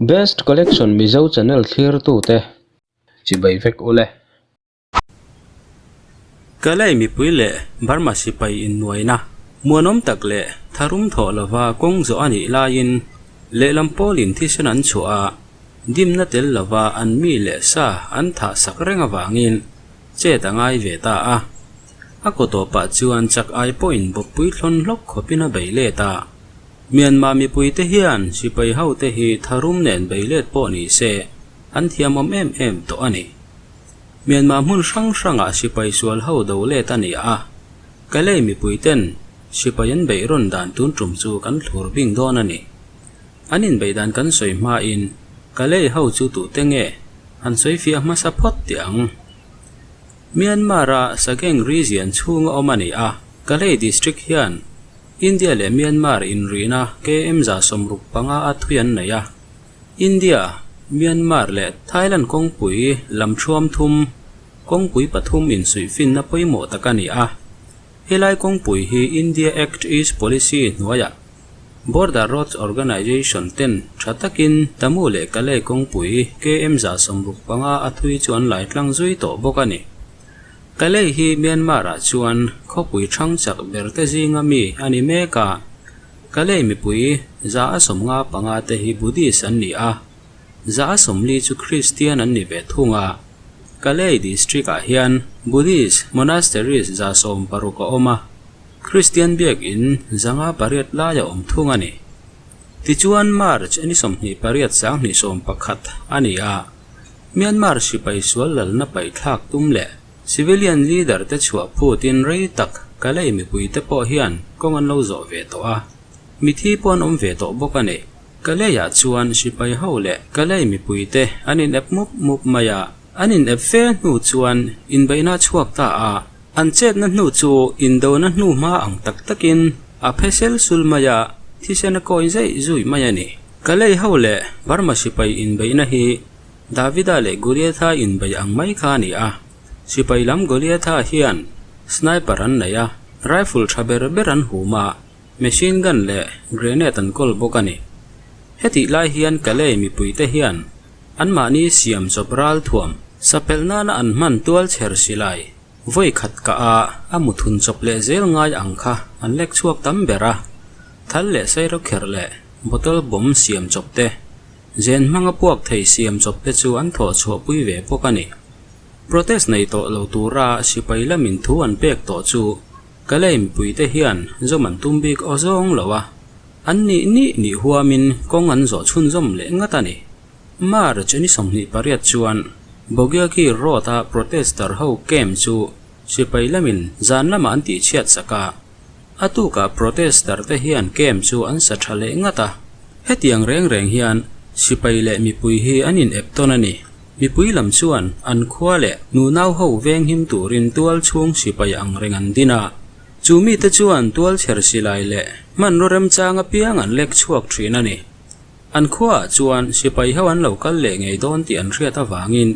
Best Collection Mizo channel thlirtute chibai vek ule. Kalay mipui leh Burma sipai innuaina muanawm tak leh tharum thawh lova kawng zawh a nih laiin lehlam pawlin thisen an chhuah a, dimna tel lova an mi leh sa an thah sak reng avangin chet a ngai ve ta a. A kaw tawpah chuan chak ai pawhin bawppui thlawn hlawk khawpin a bei let a. Myanmar mipuite hian sipai hote hi tharum nen bei let pawh ni se an thiamawm em em tawh a ni. Myanmar hmun hrang hrangah sipai sual ho do let a ni a, Kalay mipuiten sipai an beih rawn dan tun tum chu kan thlur bing dawn a ni. An inbeih dan kan sawi hmain Kalay ho chu tute nge han sawi fiah hmasa phawt teh ang. Myanmar-a Sagaing region chhunga awm a ni a, Kalay district hian India leh Myanmar inrihna KM 65 a thui an nei a. India, Myanmar leh Thailand kawngpui lam thuam thum, kawngpui pathum insuihfinna pawimawh tak a ni a. Helai kawngpui hi India Act East Policy hnuaiah Border Roads Organisation ten tha takin Tamu leh Kalay kawngpui KM 65 a thui chu an lai tlang zui tawh bawk a ni. Kalay hi Myanmar-ah chuan khawpui thang chak ber te zinga mi a ni mek a. Kalay mipui 155 te hi Buddhist an ni a, 40 chu Kristian an ni ve thung a. Kalay district-ah hian Buddhist monasteries 16 a awm a. Kristian biakinn 508 lai a awm thung a ni. Tichuan March ni 28 2011 a ni a, Myanmar sipai sual lalna paihthlak tum leh civilian leader te chhuah phutin rei tak Kalay mipui te pawh hian kawng an lo zawh ve tawh a, mithi pawh an awm ve tawh bawk a ni. Kalay-ah chuan sipai ho leh Kalay mipui te an inep mup mup mai a. An inep fe hnu chuan inbeihna a chhuak ta a, an chetna hnu chu indona hnu hma ang tak takin a phe sel sul mai a, thisen a kawi zeih zui mai a ni. Kalei ho leh Burma sipai inbeihna hi Davida leh Goliatha inbeih ang mai kha a ni a, sipai lam Goliatha hian sniper an nei a, rifle tha ber ber an hum a, machine gun leh grenade an kawl bawk a ni. Hetih lai hian Kalei mipuite hian Anmahni siam chawp ralthuam sapelh nana an hman tual chher silai vawi khat kah a, a muthun chawp leh zel ngai ang kha an lek chhuak tam ber a. Thal leh sairawkherh leh bottle bomb siam chawp te, zen hmanga puak thei siam chawp te chu an thawh chhuahpui ve bawk a ni. Protest nei tawh lo tura sipai lamin thu an pek tawh chu Kalay mipuite hian zawm an tum bik aw zawng lo a, an nih nih nih huamin kawng an zawh chhunzawm leh ngat a ni. March ni 28 chuan Bogyaki Road-a protester ho camp chu sipai lamin zan lamah an tihchhiat sak a, a tukah protester te hian camp chu an sa tha leh ngat a. Hetiang reng reng hian sipai leh mipui hi an inep tawn a ni. Mipui lam chuan an khua leh nunau ho venghim turin tual chhung sipai ang reng an din a. Chu mite chuan tual chher silai leh hmanraw remchang apiang an lek chhuak thin a ni. An khuaah chuan sipai ho an lo kal leh ngei dawn tih an hriat avangin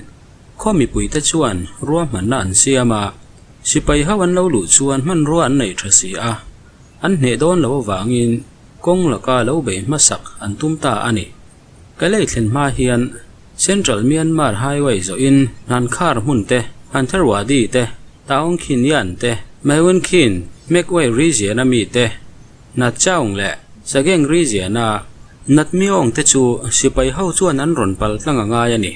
khaw mipuite chuan ruahmanna an siam a, sipai ho an lo luh chuan hmanrua an neih tha si a, an hneh dawn lo avangin kawng laka lo bei hmasak an tum ta a ni. Kalay thlen hma hian Central Myanmar Highway zawhin Hnankhar hmun te, Hantharwadi te, Taung Khin Yan te, Mewin Khin, Mekwe region-a mi te, Natchaung leh Sagaing region-a Natmyong te chu sipai ho chuan an rawn pal tlang a ngai a ni.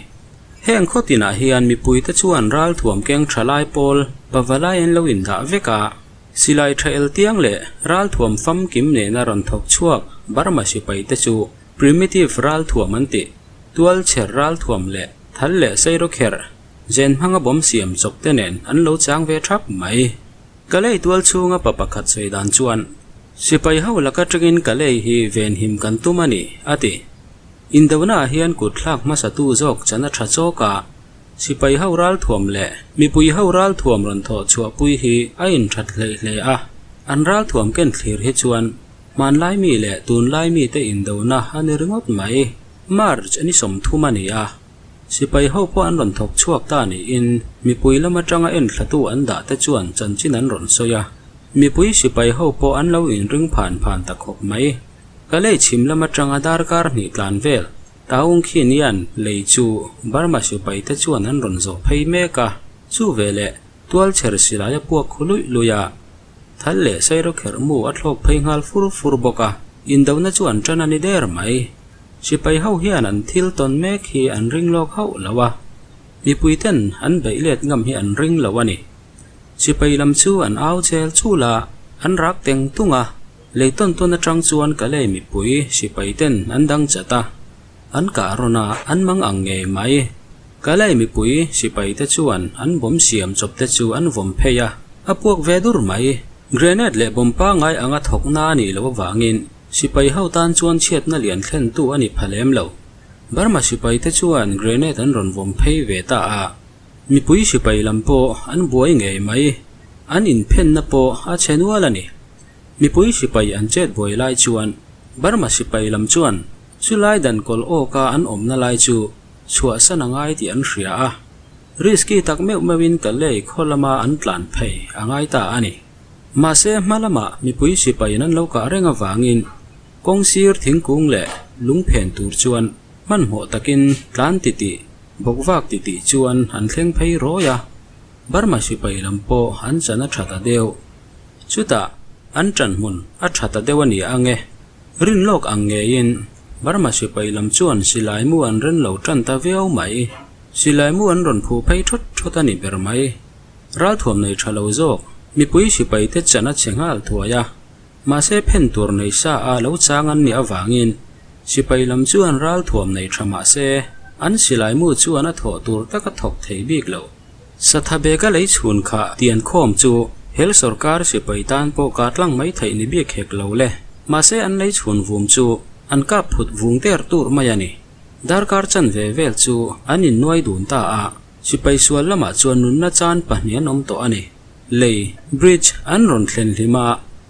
Heng khaw tinah hian mipuite chuan ralthuam keng tha lai pawl pavalai an lo indah vek a, silai tha eltiang leh ralthuam famkim nena rawn thawk chhuak Burma sipai te chu primitive ralthuam an tih, tualchher ralthuam leh thal leh sairawkherh zen hmanga bawm siam chawp te nen an lo chang ve thap mai. Kalay tual chhunga pa pakhat sawi dan chuan, Sipai ho laka tangin Kalay hi venhim kan tum a ni, a ti. Indonaah hian kut thlak hmasatu zawk chan a tha chawk a, sipai ho ralthuam leh mipui ho ralthuam rawn thawh chhuahpui hi a inthat hleih hle a, an ralthuam ken thlir hi chuan hmanlai mi leh tunlai mite indona a ni ringawt mai. March ni 30 a ni a. Sipai ho pawh an rawn thawk chhuak ta niin mipui lam atanga enthlatu an dah te chuan chanchin an rawn sawi a. Mipui sipai ho pawh an lo inring phan phan ta khawp mai. Kalay chhim lam atanga darkar hnih tlan vel. Taung Khin Yan lei chu Burma sipai te chuan an rawn zawh phei mek a, chu veleh tualchher silai a puak khu luih luih a, thal leh sairawkherh mu a thlawk phei nghal fur fur bawk a, indona chu an tan a ni der mai. Sipai ho hian an thil tawn mek hi an ring lawk hauh lo a, mipui ten an beih let ngam hi an ring lo a ni. Sipai lam chu an au chel chul a, an rak teng tung a, lei tawn tawn atang chuan ka lei mipui sipai ten an dang chat a, an kah rawn a, an mang ang ngei mai. Ka lei mipui sipai te chuan an bawm siam chawp te chu an vawm phei a, a puak ve dur mai. Grenade leh bawm pangai anga thawk na a nih loh avangin sipai ho tan chuan chhiatna lian thlentu a ni pha lem lo. Burma sipai te chuan grenade an rawn vawm phei ve ta a. Mipui sipai lam pawh an buai ngei mai, an inphenna pawh a chhe nual a ni. Mipui sipai an chet buai lai chuan Burma sipai lam chuan chulai dan kawl awka an awmna lai chu chhuahsan a ngai tih an hria a, risky tak meuh meuhin Kalay khaw lama an tlan phei a ngai ta a ni. Mahse hma lamah mipui sipaiin an lo kah reng avangin kawng sir thingkung leh lung phen tur chuan hmanhmawh takin tlan titih Bawkvak titih chuan an thleng phei rawi a, Burma sipai lam pawh an chan a tha ta deuh. Chutah an ṭan hmun a tha ta deuh a ni ang e. Rin lawk ang ngeiin Burma sipai lam chuan silai mu an ren lo ṭan ta viau mai. Silai mu an rawn phuh phei thawt thawt a ni ber mai. Ralthuam nei tha lo zawk mipui sipai te chan a chhe nghal thuai a, mahse phen tur nei sa a lo chang an nih avangin Sipai lam chuan ralthuam nei tha mah se, an silai mu chuan a thawh tur taka thawk thei bik lo. Satha beka lei chhun kha tian khawm chu hel sorkar sipai tan pawh kah tlang mai theih ni bik hek lo le. Mahse an lei chhun vum chu an kap phut vung ter tur mai a ni. Darkar chanve vel chu an innuai dun ta a, sipai sual lamah chuan nunna chan pahnih an awm tawh a ni. Lei, bridge, an rawn thlen hlim a,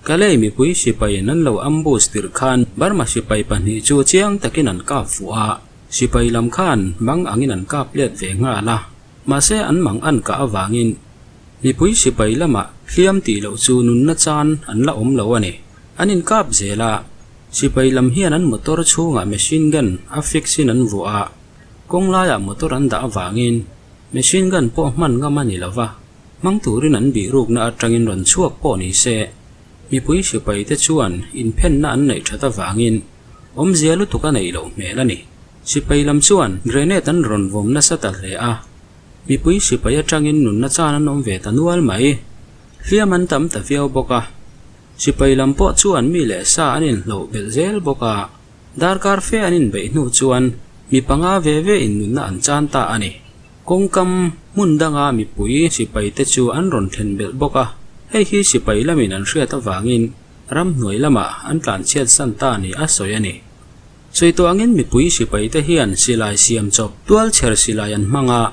Kalay mipui sipaiin an lo ambush tirh khan Burma sipai pahnih chu chiang takin an kap fuh a, sipai lam khan mang angin an kap let ve nghal a, mahse an mang an kah avangin mipui sipai lamah hliam tih loh chu nunna chan an la awm lo a ni. An inkap zel a, sipai lam hian an motor chhungah machine gun a fix in an vuah a, kawng laiah motor an dah avangin machine gun pawh hman ngam a ni lo va. Hmang turin an bihrukna atangin rawn chhuak pawh ni se, mipui sipaite chuan inphenna an neih that avangin awmzia lutuk a neih loh hmel a ni. Sipai lam chuan grenade an rawn vawm nasa ta hle a, mipui sipai atangin nunna chan an awm ve ta nual mai. Hliam an tam ta viau bawk a, sipai lam pawh chuan mi leh sa an inhloh belh zel bawk a, darkar fe an inbeih hnu chuan mi panga ve ve in nunna an chan ta a ni. Kawngkam hmun danga mipui sipai te chu an rawn thlen belh bawk a, hei hi sipai lamin an hriat avangin ramhnuai lamah an tlanchhiat san ta ni a sawi a ni. Sawi tawh angin mipui sipai te hian silai siam chawp tualchher silai an hmang a,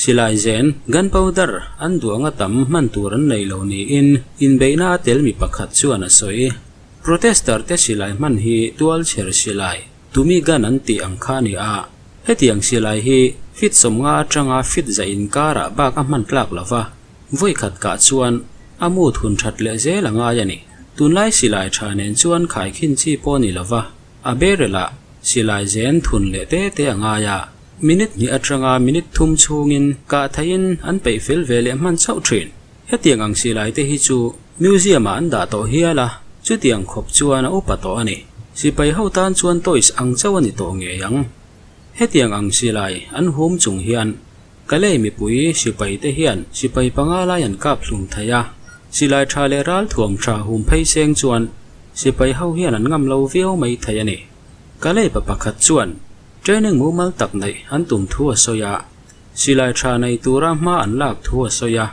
silai zen, gunpowder, an duang a tam hman tur an nei lo niin inbeihna a tel mi pakhat chuan a sawi. Protester te silai hman hi tualchher silai, tumi gun an tih ang kha a ni a. Hetiang silai hi fit sawmnga atanga fit za inkarah bak a hman tlak lo va, vawi khat kah chuan a mut hun that leh zel a ngai a ni. Tunlai silai tha nen chuan khaikhin chi pawh a ni lo va, a berelah silai zen thun leh te te a ngai a, minute hnih atanga minute thum chhungin kah theihin an peih fel ve leh hman chauh thin. Hetiang ang silai te hi chu Museum ah an dah tawh hial a, chutiang khawp chuan a upa tawh a ni. Sipai ho tan chuan toys ang chauh a ni tawh ngei ang. Hetiang ang silai an hum chung hian Kalay mipui sipai te hian sipai panga lai an kap hlum thei a, silai tha leh ral thuam tha hum phei seng chuan sipai ho hian an ngam lo viau mai thei a ni. Kalay pa pakhat chuan training mumal tak neih an tum thu a sawi a, Silai tha nei tura hma an lak thu a sawi a,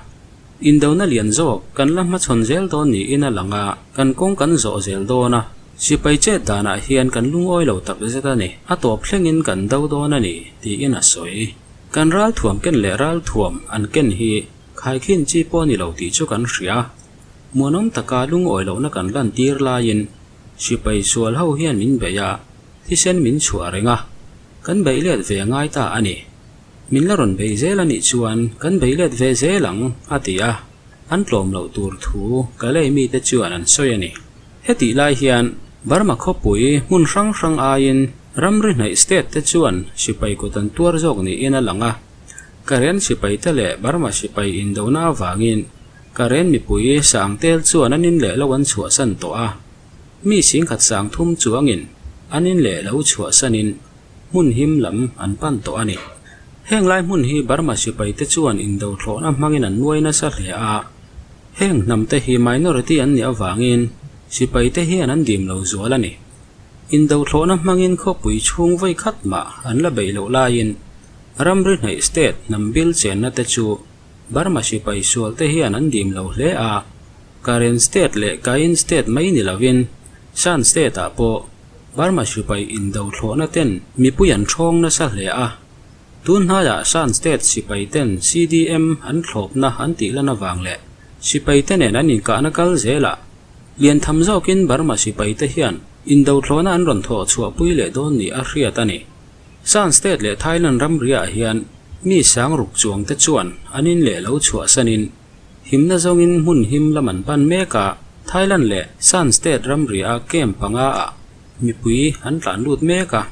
Indona lian zawk kan la hmachhawn zel dawn niin a lang a, kan kawng kan zawh zel dawn a, sipai chet danah hian kan lungawi lo tak zet a ni, a tawp thlengin kan do dawn a ni, tiin a sawi. Kan ralthuam ken leh ralthuam an ken hi khaikhin chi pawh a ni lo tih chu kan hria. Muanawm taka lungawi lohna kan lantir laiin sipai sual ho hian min beih a, thisen min chhuah reng a, kan beih let ve a ngai ta a ni. Min la rawn beih zel a nih chuan kan beih let ve zel ang, a ti a, an tlawm loh tur thu Kalay mite chuan an sawi a ni. Hetih lai hian Burma khawpui hmun hrang hrang aiin Ramri hnaih state te chuan sipai kut an tuar zawk niin a lang a. Karen sipai te leh Burma sipai indona avangin Karen mipui sang tel chuan an in leh lo an chhuahsan tawh a. Mi singkhat sang thum chuangin an in leh lo chhuahsanin hmun him lam an pan tawh a ni. Heng lai hmun hi Burma sipai te chuan indo thlawhna hmangin an nuai nasa hle a. Heng hnam te hi minority an nih avangin sipai te hian an dim lo zual a ni. Indo thlawhna hmangin khawpui chhung vawi khat mah an la beih loh laiin ramri hnaih state hnam bil chenna te chu Burma sipai sual te hian an dim lo hle a. Karen state leh Kayin state mai ni lovin Shan state ah pawh Burma sipai indo thlawhna ten mipui an thawng nasa hle a. Tun hnaiah Shan state sipai ten CDM an thlawpna an tih lan avang leh sipai te nen an inkahna kal zelah lian tham zawkin Burma sipai te hian indo thlawhna an rawn thawh chhuahpui leh dawn ni a hriat a ni. Shan state leh Thailand ramriah hian mi sang ruk chuang te chuan an in leh lo chhuahsanin Himna zawngin hmun him lam an pan mek a, Thailand leh Shan State ramria camp panga ah mipui an tlan lut mek a.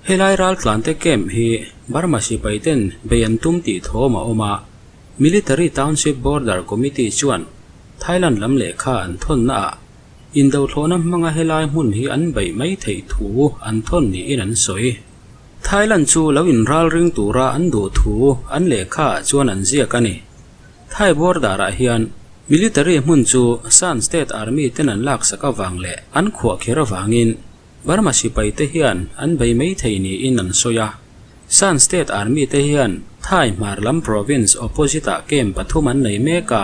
Helai raltlante camp hi Burma sipai ten bei an tum tih thawm a awm a, Military Township Border Committee chuan Thailand lam lehkha an thawnna ah indothlawhna hmanga helai hmun hi an beih mai theih thu an thawn niin an sawi. Thailand chu lo inralring tura an duh thu an lehkha ah chuan an ziak a ni. Thai border ah hian military hmun chu Shan State Army ten an laksak avang leh an khuah kher avangin Burma sipai te hian an bei mai thei niin an sawi a. Shan State Army te hian Thai hmar lam province opposite ah camp pathum an nei mek a,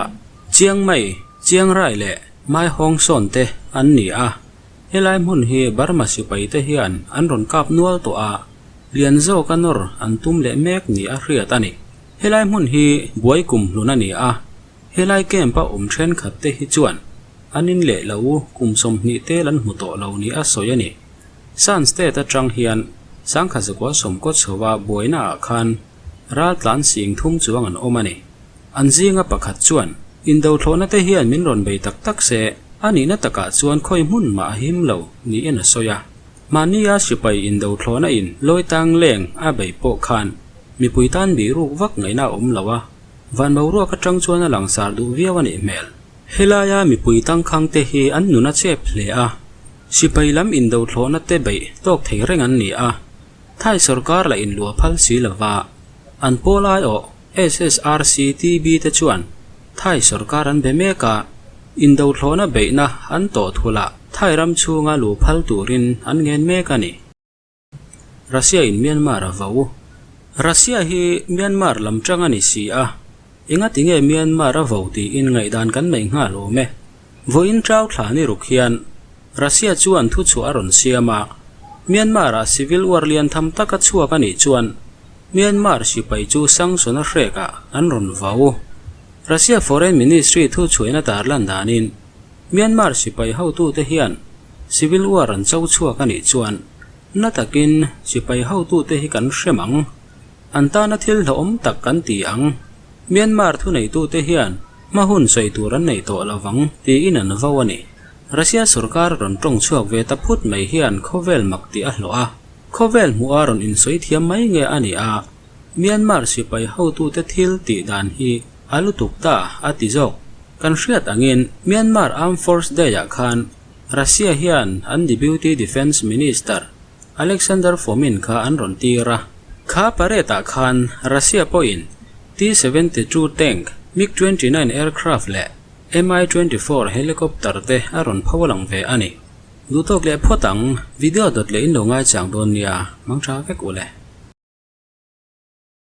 Chiang Mai, Chiang Rai leh Mai Hong Son te an ni a. Helai hmun hi Burma sipai te hian an rawn kap nual tawh a, lian zawka nawr an tum leh mek ni a hriat a ni. Helai hmun hi buai kum hlun a ni a, helai camp a awm thenkhat te hi chuan an in leh lo kum 20 tel an hmu tawh lo ni a sawi a ni. Shan State atang hian sangkha zakua sawmkaw chho a buaina ah khan ral tlan sing thum chuang an awm a ni. An zinga pakhat chuan indo thlawhna te hian min rawn bei tak tak se a nihna takah chuan khawi hmun mah a him lo niin a sawi a. Mahnia sipai indo thlawhna in lawi tang leng a bei pawh khan mipui tan bih ruk vak ngaihna a awm lo a, van boruak atang chuan a langsar duh viau a nih hmel. Helaia mipui tangkhang te hi an nun a chep hle a, sipai lam indo thlawhna te beih tawk thei reng an ni a, Thai sawrkar la inluah phal si lova, an pawl aiawh SSRC TB te chuan Thai sawrkar an be mek a, indothlawhna beihna an tawh thulah Thai ram chhunga luh phal turin an ngen mek a ni. Russia in Myanmar a vo. Russia hi Myanmar lam tang a ni si a, engati nge Myanmar a vo tiin ngaihdan kan nei nghal awm e. Vawiin chau thla ni ruk hian Russia chuan thuchhuah a rawn siam a, Myanmar-ah civil war lian tham taka chhuak a nih chuan Myanmar sipai chu sanction a hrekah an rawn vau. Russia Foreign Ministry thuchhuahna tarlan danin Myanmar sipai hotute hian civil war an cho chhuak a nih chuan na takin sipai hotute hi kan hrem ang, an tana thil hlauhawm tak kan ti ang, Myanmar thuneitute hian hma hun sawi tur an nei tawh lovang tiin an vau a ni. Russia sorkar rawn tawng chhuak ve ta phut mai hian khawvel mak tih a hlawh a, khawvel hmuh a rawn insawi thiam mai nge a ni a, Myanmar sipai hotute thil tih dan hi a lutuk ta a ti zawk. Kan hriat angin Myanmar Armed Force Day-ah khan Russia hian an Deputy Defence Minister Alexander Fomin kha an rawn tir a, kha parade-ah khan Russia pawhin T-72 tank, MiG-29 aircraft leh MI 24 helicopter te a rawn pho lang ve a ni. Duhtawk leh phawt ang, video dawt leh in lo ngaichang dawn nia, mang tha vek u le.